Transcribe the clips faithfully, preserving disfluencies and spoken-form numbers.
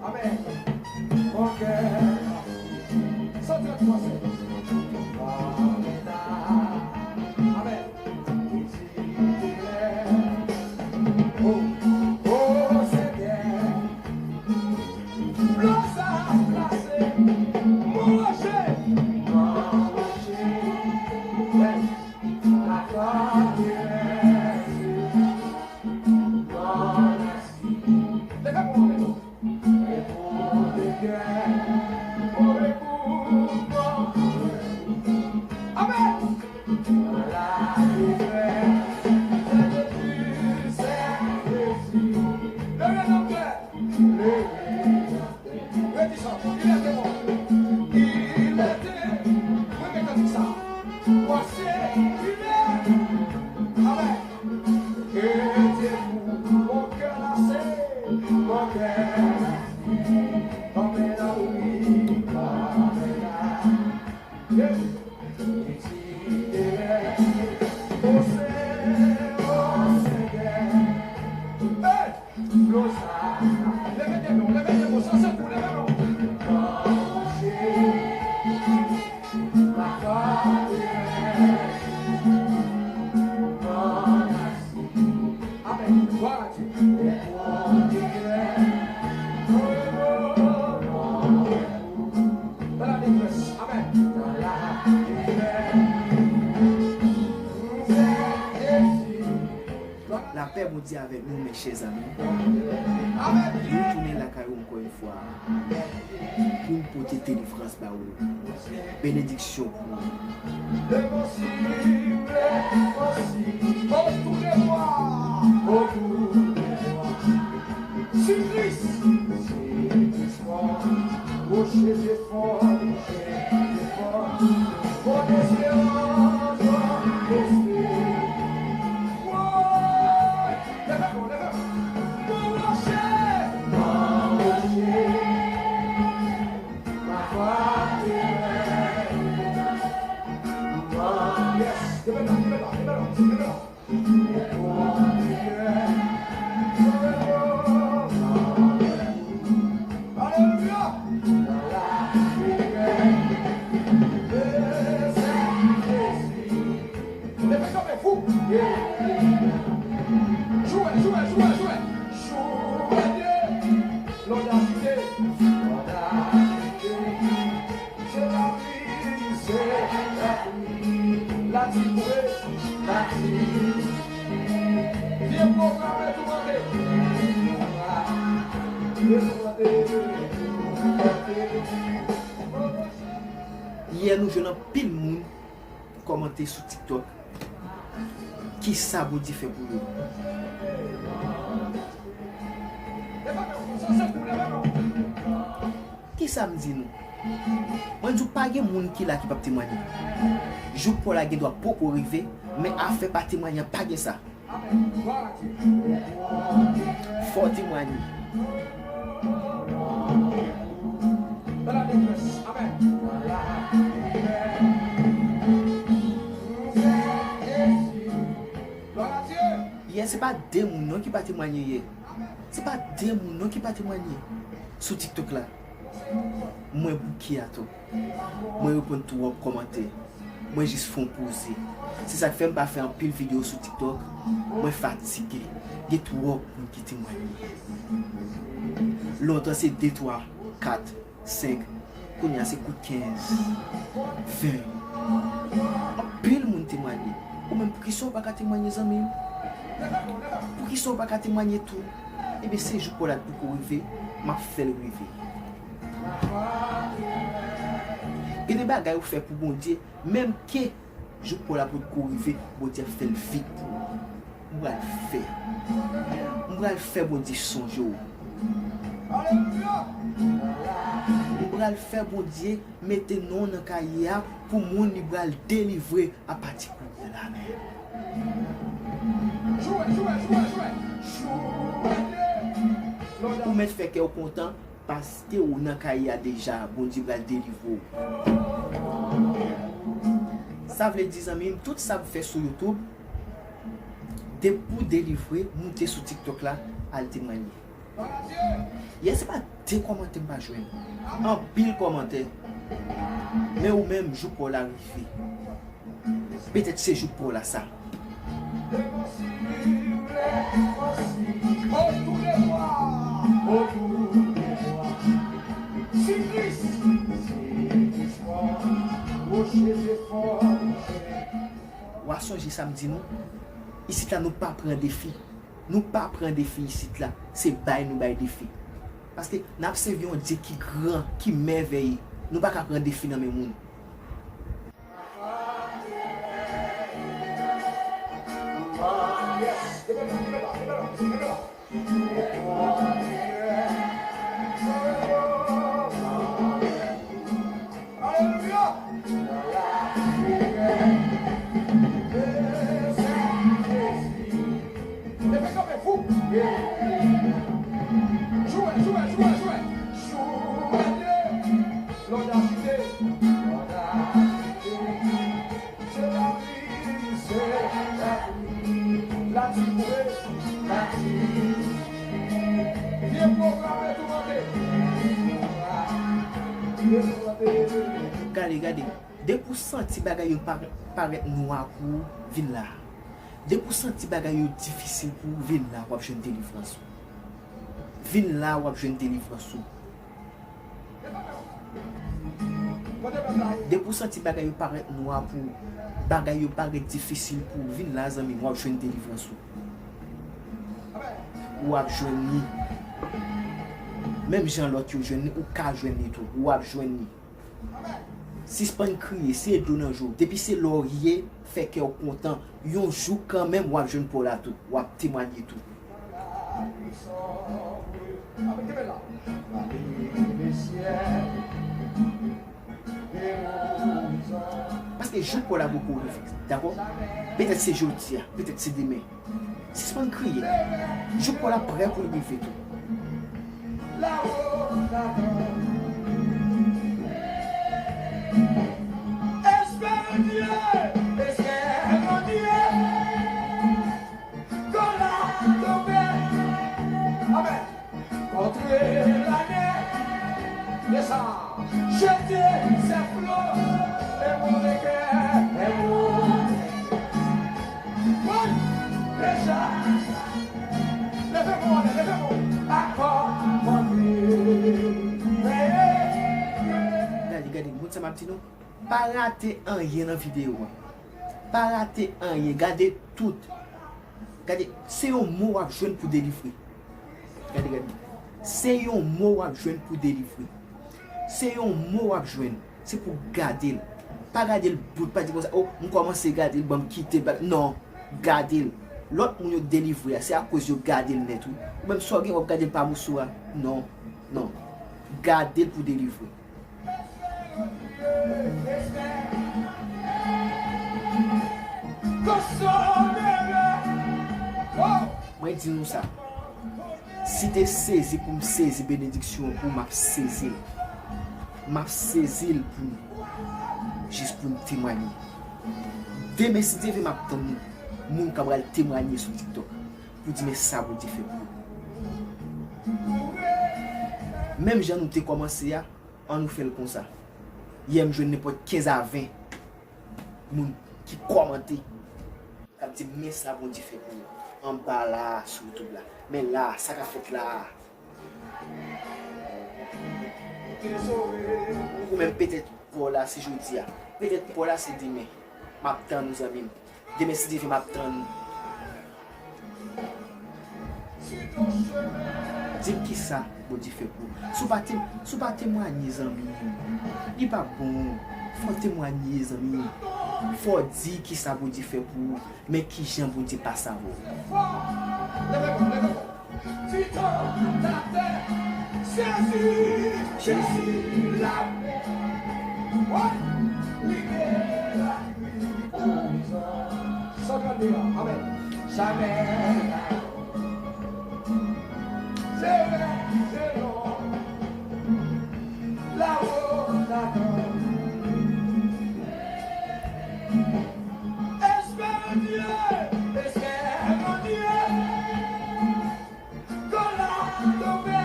Amèn. Mon cœur. Santi yon ti konsè. Amèn. Oh, oh, Seigneur. Dlo sa glase. Mon rocher. Mon rocher. Yes. La forteresse. Mon asile. Leve pou mwen. Amèn. Leve nan kè. Redi sa ankò. Il était mort. Il était. Mwen gen kantik sa. Voici, il est. Amèn. Que Dieu pour mon cœur lassé, mon cœur lassé, comme la nuit, comme la nuit. Yes. Au Seigneur, au Seigneur. Hey! Leve de nou, leve de nou, sa se pou leve nou. Amèn. Glwa a Dye. Dans la détresse. Amèn. Lapè Bondye avèk nou, mes chers amis. Nou tounen lakay ou ankò yon fwa pou n pote delivrans ba ou. Benediksyon pou ou. Autour de moi. Autour de moi. Sur Christ. Rocher de force. Mon espérance, mon espérance. Mon rocher, mon rocher, ma forteresse. Yes, leve la, leve la, leve la, leve la. Alelouya. Leve kanpe fou. Jwe, jwe, jwe, jwe. Jwe Dye. Lòd ajite. Lòd ajite. Se lapli, se lapli. Lapli tonbe, lapli. Vye pwogram tou mande. Vye tou mande. Yè nou jwenn anpil moun kòmante sou TikTok. Kisa Bondye fè pou yo? Kisa m di nou? Mwen di w pa gen moun ki la ki p ap temwanye. Jou Pòl la gendwa poko rive, men afè pa temwanye an pa gen sa. Fò w temwanye. Yè, se pa de moun non ki pa temwanye yè. Se pa de moun non ki pa temwanye sou TikTok la. Mwen bouke atò. Mwen reponn twòp kòmantè. Mwen jis fè yon poze. Se sa k fè m pa fè anpil videyo sou TikTok. Mwen fatige. Gen twòp moun ki temwanye. Lontan se de, twa, kat, senk. Kounye a se kout kenz, ven. Anpil moun temwanye. Ou menm, poukisa w pa ka temwanye, zanmi m? Poukisa w pa ka temwanye tou? Ebyen, se jou Pòl la t poko rive, m ap fè l rive. Gen de bagay ou fè pou Bondye, menm ke jou Pòl la potko rive, Bondye ap fè l vit pou ou. M pral fè. M pral fè Bondye sonje w. M pral fè Bondye mete non w nan kaye a pou moun li pral delivre apati kounye a la menm. Ou mèt fè kè w kontan paske ou nan kaye a deja, Bondye pral delivre w. Sa vle di, zanmi m, tout sa m fè sou YouTube, depi w delivre, moute sou TikTok la, al temwanye. Yè se pa de kòmantè m pa jwenn. Anpil kòmantè. Men ou menm, jou pa w la rive. Petèt se jou pa w la sa. W a sonje sa m di nou? Isit la nou pa pran defi. Nou pa pran defi isit la. Se bay nou bay defi. Paske n ap sèvi yon Dye ki gran, ki mèvèye. Nou pa ka pran defi nan men moun. Alelouya! Leve kanpe fou! Jwe, jwe, jwe, jwe! Jwe Dye! Lòd ajite! Lòd ajite! Se lapli, se lapli. Lapli boure, lapli. Vye pwogram retoumante. Gade, gade. Depi w santi bagay yo pa-, parèt nwa pou ou, vin la. Depi w santi bagay yo difisil pou ou, vin la, w ap jwenn delivrans ou. Vin la, w ap jwenn delivrans ou. Depi w santi bagay yo parèt nwa pou ou, bagay yo parèt difisil pou ou, vin la, zanmi m, w ap jwenn delivrans ou. W ap jwenn li. Menm jan lòt yo jwenn li, ou ka jwenn li tou. W ap jwenn li. Sispann kriye, se dlo nan je w. Depi se la w ye, fè kè w kontan. Yon jou kanmenm, w ap jwenn pa w la tou. W ap temwanye tou. Paske jou pa w la poko rive, dakò? Petèt se jodi a, petèt se demen. Sispann kriye. Jou pa w la prè pou l rive tou. Espère en Dieu, espère en Dieu. Amèn. Contre la mer, descend, jeter ses flots, et mon cœur est bon. Oui, déjà. Leve mwen, leve mwen. Akò, mwen. Gade, gade, moun sa m ap di nou. Pa rate anyen nan videyo a. Pa rate anyen. Gade tout. Gade, se yon mo w ap jwenn pou delivre. Gade, gade. Se yon mo w ap jwenn pou delivre. Se yon mo w ap jwenn. Se pou gade l. Pa gade l bout, pa di konsa, "Oh, m kòmanse gade l, ban m kite l." Non. Gade l. Lòt moun yo delivre a, se akoz yo gade l nèt, wi. Ou menm, sa w gen, w ap gade l pa moso a. Non. Non. Gade l pou delivre. Mwen di nou sa. Si te sezi pou m sezi benediksyon an pou ou, m ap sezi l. M ap sezi l pou nou. Jis pou n temwanye. Demen, si Dye vle, m ap tann nou. Moun k ap pral temwanye sou TikTok pou di men sa Bondye fè pou ou. Menm jan nou te kòmanse a, ann nou fè l konsa. Yè m jwenn nenpòt kenz a ven moun ki kòmante, k ap di men sa Bondye fè pou ou anba la a sou YouTube la. Men la a, sa k ap fèt la a. Ou menm, petèt pa w la se jodi a. Petèt pa w la se demen. M ap tann ou, zanmi m. Demen, si Dye vle, m ap tann ou. Di m kisa Bondye fè pou ou. Si w pa te-, si w pa temwanye, zanmi m, li pa bon. Fò w temwanye, zanmi m. Fò w di kisa Bondye fè pou ou. Men kijan Bondye pase avè w. Leve kò, leve kò. Titan, latè, sezi, sezi, lapè. Wi, libere. Sa w pral di a, amèn. Jamè. Se vrè, se non. Lawo, ladan. Espère en Dieu, espère en Dieu. Kola tonbe.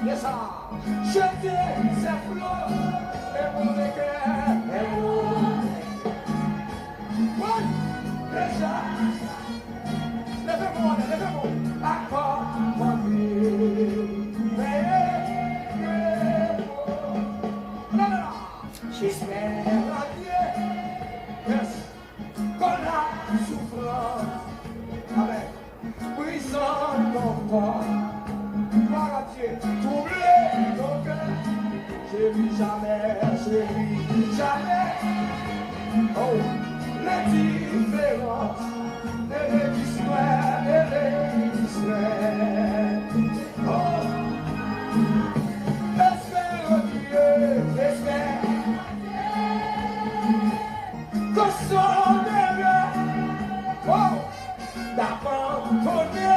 Yes, sir. Chante, se flo, e move kè, e move. One, deja. Leve mwen, leve mwen. Akò, mande. Non, non, non. Jespè an Dye. Yes. Kò la soufrans. Amèn. Prizon nan kò. Glwa a Dye. Twouble nan kè. Cheri jamè, cheri jamè. Oh, lendiferans. Lele ki swè, lele ki swè. Oh, espè an Dye, espè. Konsole. Oh, abandone.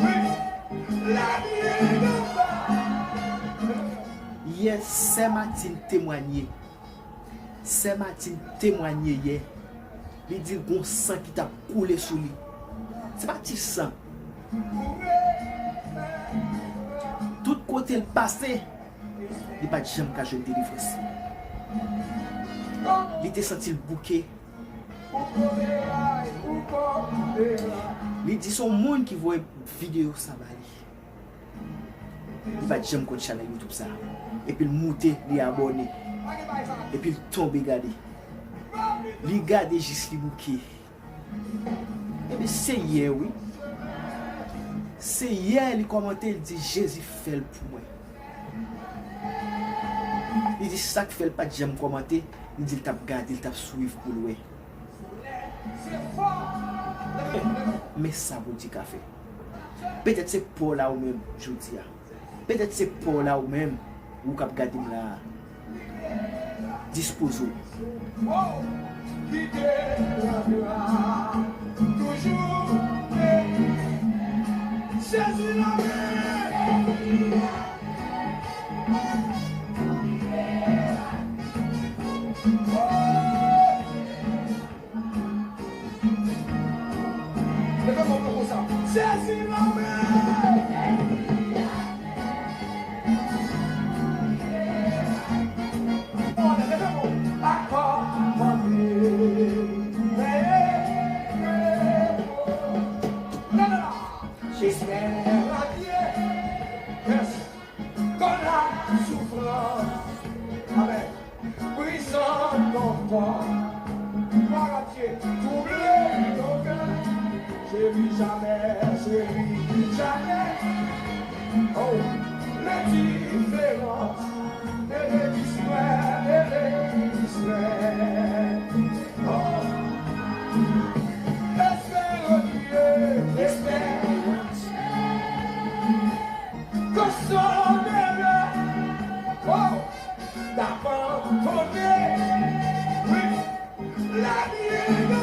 Wi. La vie de. Yè, sè Martine temwanye. Sè Martine temwanye yè. Li di l gon san ki t ap koule sou li. Se pa ti san. Tout kote l pase, li pa t janm ka jwenn delivrans. Li te santi l bouke. Li di se yon moun ki voye videyo sa ba li. Li pa t janm konn chanèl YouTube sa. Epi l moute, li abòne. Epi l tonbe gade. Li gade jis li bouke. Ebyen, se yè, wi. Se yè li kòmante, li di, Jezi fè l pou mwen. Li di, sa k fè l pa t janm kòmante, li di, l t ap gade, l t ap swiv pou l wè. Men sa Bondye ka fè. Petèt se pa w la ou menm, jodi a. Petèt se pa w la ou menm, ou k ap gade m la a. Dispoze w. Jezi la. Leve men w konsa. Jezi lanmen. Leve men w. Akò mande. Jespè an Dye. Yes. Kò la soufrans. Amèn. Prizon nan kò. Glwa a Dye. Twouble nan kè. Cheri jamè, cheri jamè. Oh, lendiferans. Lele ki swè, lele ki swè. Oh, espè an Dye, espè. Konsole. Oh, abandone. Wi. La vie de.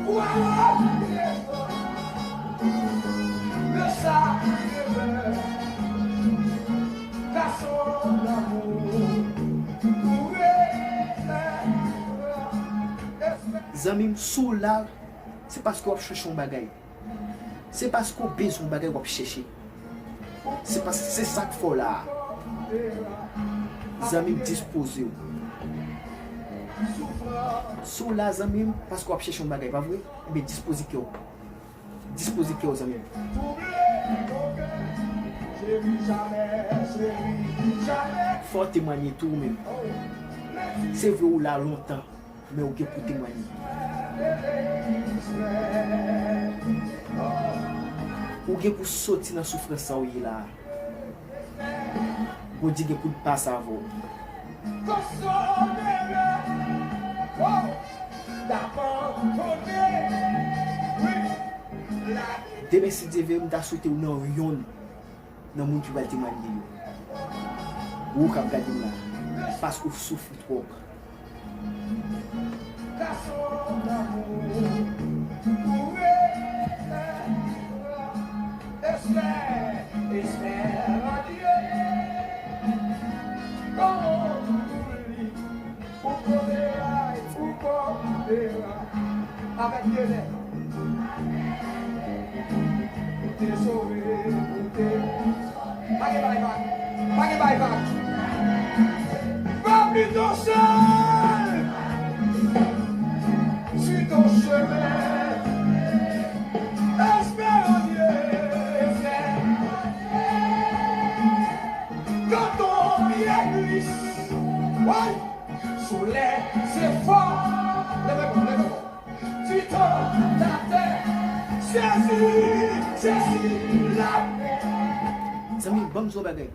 Waouh. Le sa. Gason d'amour. Zanmi m, si w la, se paske w ap chèche yon bagay. Se paske w bezwen yon bagay w ap chèche. Se pas, se sa k fè w la a. Zanmi m, dispoze w. Si w la, zanmi m, paske w ap chèche yon bagay, pa vre? Ebyen, dispoze kè w. Dispoze kè w, zanmi m. Fò w temwanye tou, ou menm. Se vre, ou la lontan. Men ou gen pou temwanye. Ou gen pou soti nan soufrans sa w ye la a. Bondye gen pou l pase avè w. Demen, si Dye vle, m ta swete w nan yonn nan moun ki pral temwanye yo. Ou k ap gade m la, paske w soufri twòp. Gason d'amour, ou espè, espè an Dye. Kòman pou li, pou kote ay, pou kote la, avèk Dye. Pa gen bay vag. Va plito sèl. Suis ton chemin. Espère en Dieu. Quand ton pied glisse, ouais, sous les efforts. Leve kò, leve kò. Tu tombes à terre. Saisis, saisis la paix. Zanmi, ban m di w yon bagay.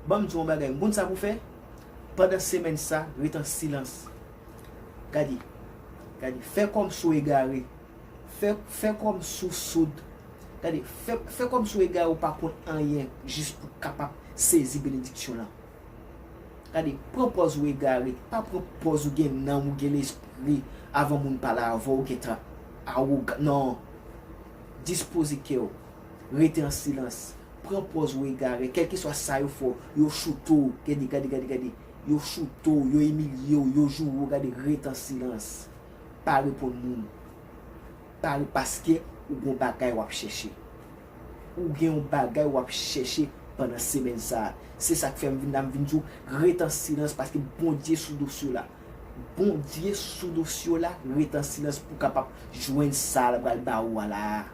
Ban m di w yon bagay. M konn sa pou fè. Pandan semèn sa, ret an silans. Gade, gade, fè kòmsi w egare. Fè, fè kòmsi w soud. Gade, fè, fè kòmsi w egare, w pa konn anyen, jis pou w kapab sezi benediksyon lan. Gade, pran pòz ou egare, pa pran pòz ou gen nanm, ou gen lespri, avan moun pale avè w, ou gentan awogan. Non. Dispoze kè w. Rete an silans. Pran pòz ou egare. Kèlkeswa sa yo fè w, yo choute w. Gade, gade, gade, gade. Yo choute w, yo imilye w, yo joure w. Gade, rete an silans. Pa reponn moun. Pa re-, paske ou gen yon bagay w ap chèche. Ou gen yon bagay w ap chèche pandan semèn sa a. Se sa k fè m vin la, m vin di w, ret an silans paske Bondye sou dosye w la. Bondye sou dosye w la, ret an silans pou w kapab jwenn sa l pral ba ou a la.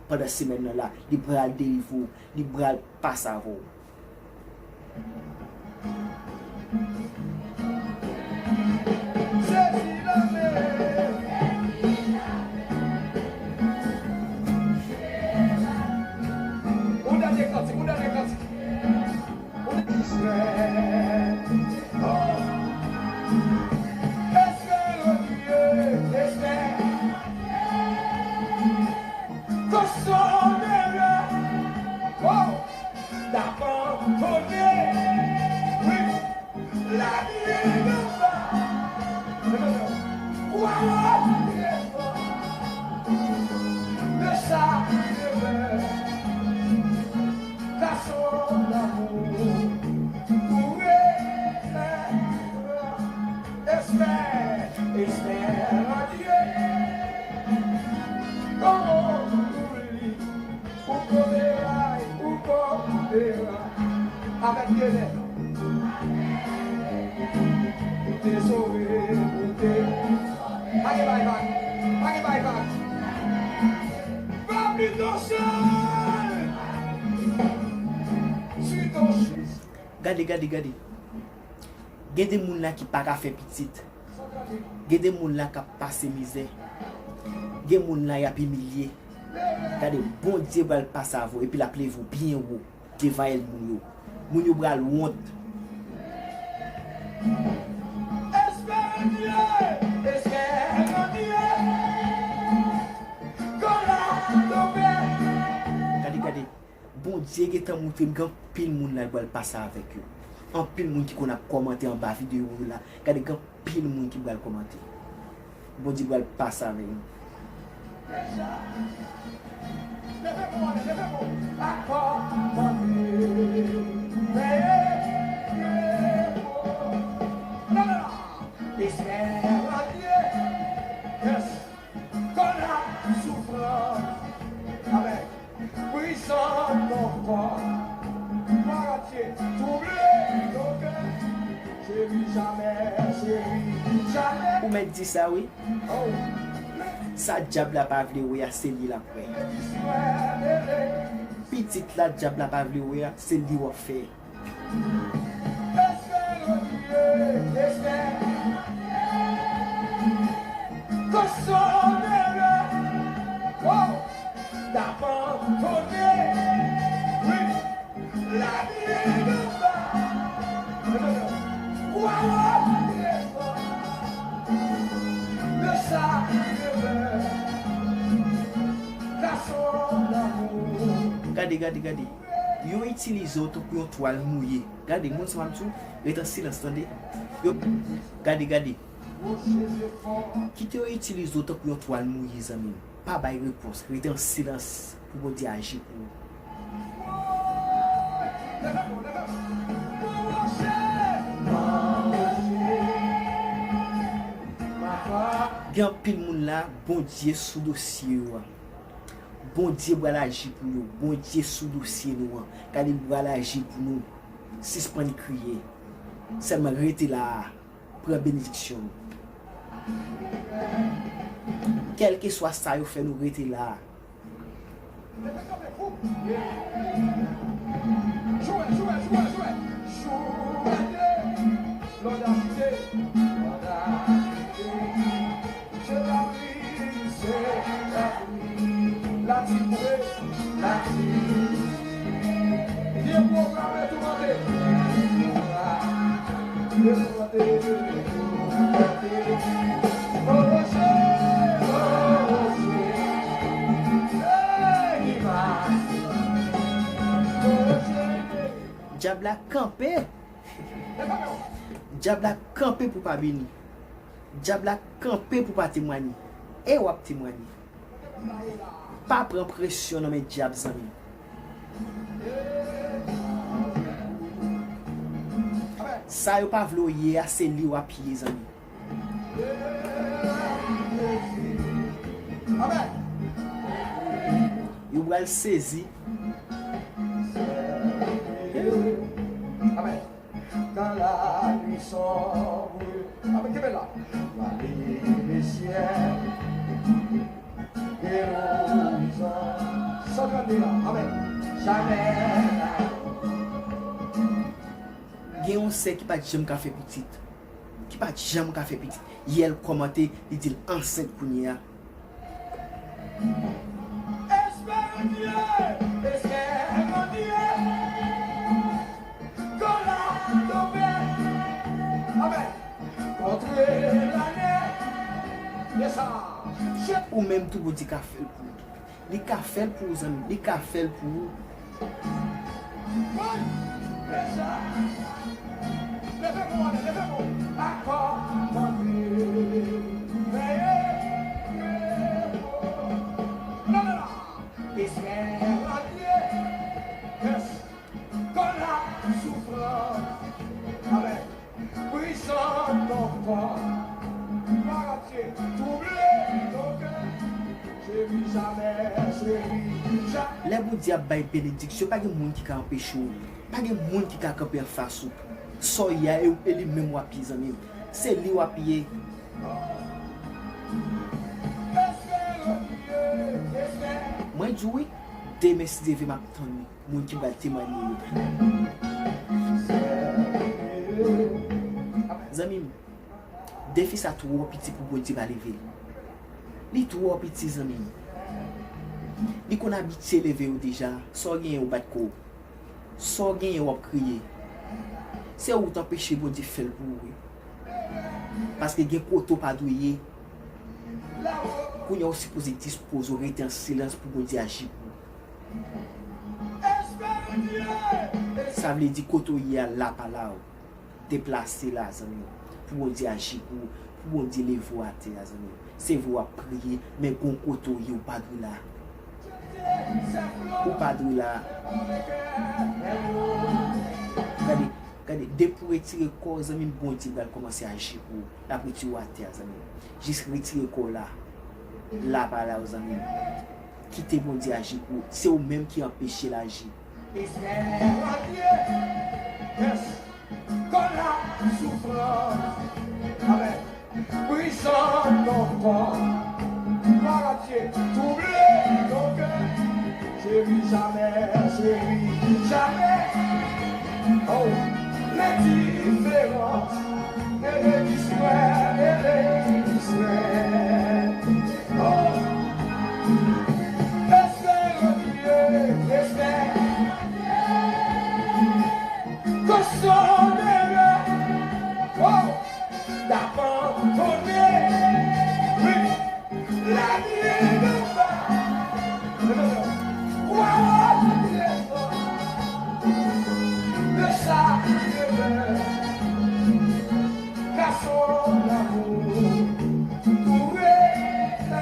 Pandan semèn nan la, li pral delivre w, li pral pase avè w. Sezi nan men. Yon dènye kantik, yon dènye kantik. Yon dènye kantik. Oh. Espère en Dieu, espère. Consolerai. Oh. D'abandonner. Oui. La vie est là-bas. Waouh. De sa. Car son amour pourrait être. Espère, espère en Dieu. Kòman pou li, ou kote ay, ou kote ay. Avèk Dye mèt. Ou te sove, ou te. Pa gen bay vag, pa gen bay vag. Va plito sèl. Sou ton. Gade, gade, gade. Gen de moun la ki pa ka fè pitit. Gen de moun la k ap pase mizè. Gen moun la y ap imilye. Gade, Bondye pral pase avè w epi l ap leve w byen wo devan ènmi w yo. Moun yo pral wont. Espère en Dieu, espère en Dieu. Quand la tempête. Gade, gade. Bondye gentan montre m gen anpil moun la l pral pase avèk yo. Anpil moun ki konn ap kòmante anba videyo yo la. Gade, gen anpil moun ki pral kòmante. Bondye pral pase avèk nou. Espère en Dieu. Yes. Quand la souffrance avec prison ton corps, mon Dieu, trouble ton cœur, chérie, jamais, chérie, jamais. Ou mèt di sa, wi. Oh. Sa dyab la pa vle wè a, se li l ap wè. Pitit la dyab la pa vle wè a, se li w ap fè. Espère en Dieu, espère. Consolerai. Oh, d'abandonner. Oui, la vie est là-bas. Waouh, de ça, de ça. Gade, gade, gade. Yo itilize w tankou yon twal mouye. Gade, moun sa m ap di w, ret an silans, tande. Yo, gade, gade. Kite yo itilize w tankou yon twal mouye, zanmi m. Pa bay repons, rete an silans pou Bondye aji pou ou. Gen anpil moun la, Bondye sou dosye yo a. Bondye pral aji pou yo. Bondye sou dosye nou an. Gade, li pral aji pou nou. Sispann kriye. Sèlman rete la a. Pran benediksyon. Kèlkeswa sa yo fè nou rete la a. Jwe, jwe, jwe, jwe. Jwe. Lòd abite. Lòd abite. Se lapli, se lapli. Latin vre, latin. Byen pwograme, toumante. Toumante, toumante. Roche, roche. Hey, Ivan. Roche. Dyab la kanpe. Dyab la kanpe pou pa beni. Dyab la kanpe pou pa temwanye. E w ap temwanye. Pa pran presyon nan men dyab, zanmi m. Sa yo pa vle w ye a, se li w ap ye, zanmi m. Yo pral sezi. Dans la nuit sombre. Amen. Kenbe la. Vallée de ciel. De l'horizon. San grandi la. Amen. Jamais. Gen yon sè ki pa t janm ka fè pitit. Ki pa t janm ka fè pitit. Yè l kòmante, li di l ansent kounye a. Espère en Dieu, espère en Dieu. Kola tonbe. Amen. Contre la nuit. Yes, sir. Ou menm tou, Bondye ka fè l pou ou. Li ka fè l pou ou, zanmi. Li ka fè l pou ou. Woy! Deja! Leve men w anlè, leve men w. Akò, tande. Veye, veye. Non, non, non. Espère en Dieu. Yes. Kò la soufrans. Amen. Prizon non pa. Paratye, twouble non kè. Cheri, jamè, cheri, jamè. Lè Bondye ap bay benediksyon, pa gen moun ki ka anpeche w. Pa gen moun ki ka kanpe anfas ou. Sa w ye a, e, e li menm w ap ye, zanmi m. Se li w ap ye. Mwen di w wi, demen si Dye vle m ap tann li. Moun ki pral temwanye yo. Zanmi m, defi sa twò piti pou Bondye pa leve l. Li twò piti, zanmi m. Li konn abitye leve yo deja. Sa w genyen, ou bat kò w. Sa w genyen, w ap kriye. Se ou t anpeche Bondye fè l pou ou, wi. Paske gen kote w pa dwe ye. Kounye a w sipoze dispoze w rete an silans pou Bondye aji pou ou. Sa vle di kote w ye a la pa la w. Deplase la, zanmi m. Pou Bondye aji pou ou, pou Bondye leve w atè a, zanmi m. Se vre w ap priye, men gon kote w ye, w pa dwe la. Ou pa dwe la. Gade, gade, depi w retire kò w, zanmi m, Bondye pral kòmanse aji pou ou. L ap retire w atè a, zanmi m. Jis retire kò w la. La pa la w, zanmi m. Kite Bondye aji pou ou. Se ou menm ki anpeche l aji. Espère en Dieu. Yes. Kò la soufrans. Amen. Prizon non pa. Gloire à Dieu. Twouble non kè. Cheri, jamè, cheri, jamè. Oh, lendiferans. Elegiswè, elegiswè. Oh, espère en Dieu, espère. Koson de lè, oh, d'abandonner, wi, la vie de va. Waouh, de sa, de lè. Gason d'amour, pour être,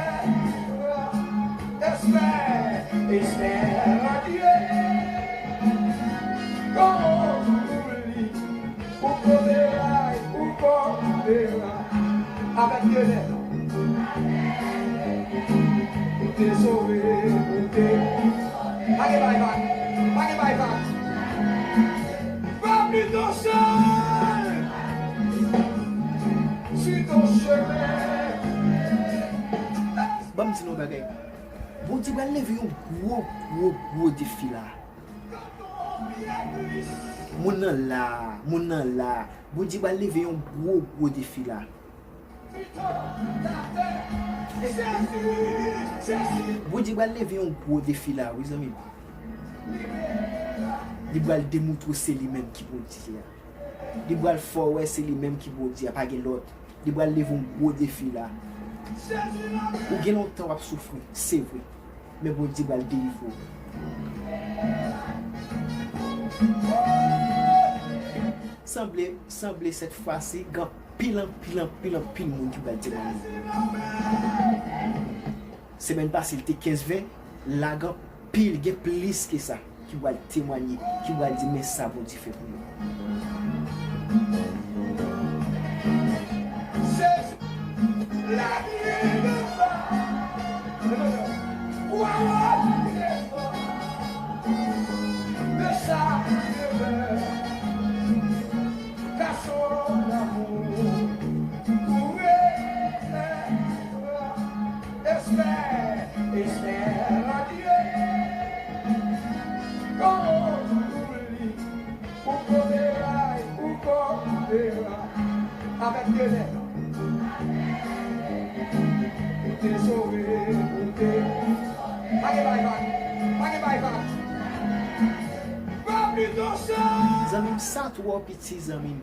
espère, espère en Dieu. Kòman pou li, ou kote la, ou kote la. Avèk Dye nèt. Ou te sove, ou te. Pa gen bay vag, pa gen bay vag. Ban m di nou yon bagay. Bondye pral leve yon gwo, gwo, gwo defi la. Moun nan la, moun nan la. Bondye pral leve yon gwo, gwo defi la. Bondye pral leve yon gwo defi la, wi, zanmi m. Li pral demontre w se li menm ki Bondye a. Li pral fè w wè se li menm ki Bondye a, pa gen lòt. Li pral leve yon gwo defi la. Ou gen lontan w ap soufri, se vre. Men Bondye pral delivre w. Sanble, sanble sèt fwa si gen anpil, anpil, anpil, anpil moun ki pral temwanye. Semèn pase, li te kenz ven, la gen anpil, gen plis ke sa, ki pral temwanye, ki pral di, men sa Bondye fè pou yo. Espè, espè an Dye. Kòman pou li, pou kote ay, pou kote ay. Avèk de lè. Ou te sove, ou te. Pa gen bay vag. Pa gen bay vag. Zanmi m, sa twò piti, zanmi m.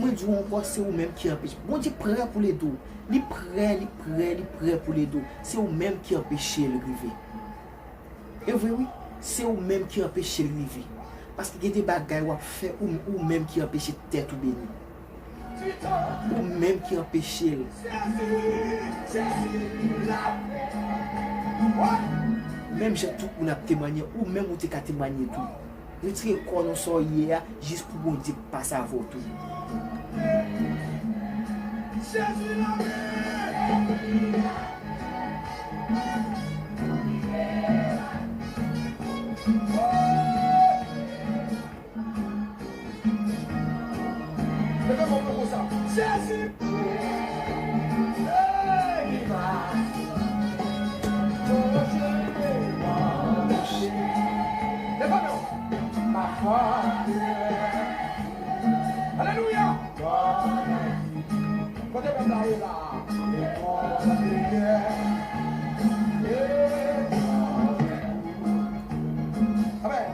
Mwen di w ankò, se ou menm ki anpeche. Bondye prè pou l ede w. Li prè, li prè, li prè pou l ede w. Se ou menm ki anpeche l rive. E vre wi, se ou menm ki anpeche l rive. Paske gen de bagay w ap fè, ou, ou menm ki anpeche tèt ou beni. Ou menm ki anpeche l. Menm jan tout moun ap temwanye, ou menm ou te ka temwanye tou. Retire kò w nan sa w ye a, jis pou Bondye pase avè w tou. Leve men w konsa. Jezi! Hey, viva! Leve men w. Alelouya! Kote pèp la ye la? Amèn.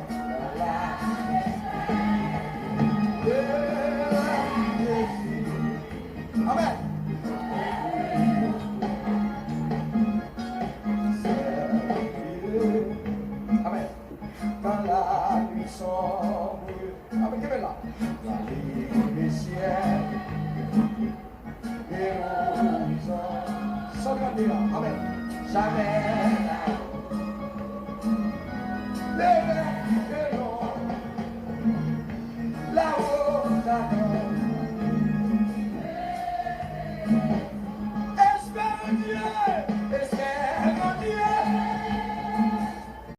Amèn. Amèn. Dans la nuit sombre. Amèn. Kenbe la. Dans le ciel. San trannde an. Amèn. Jamais.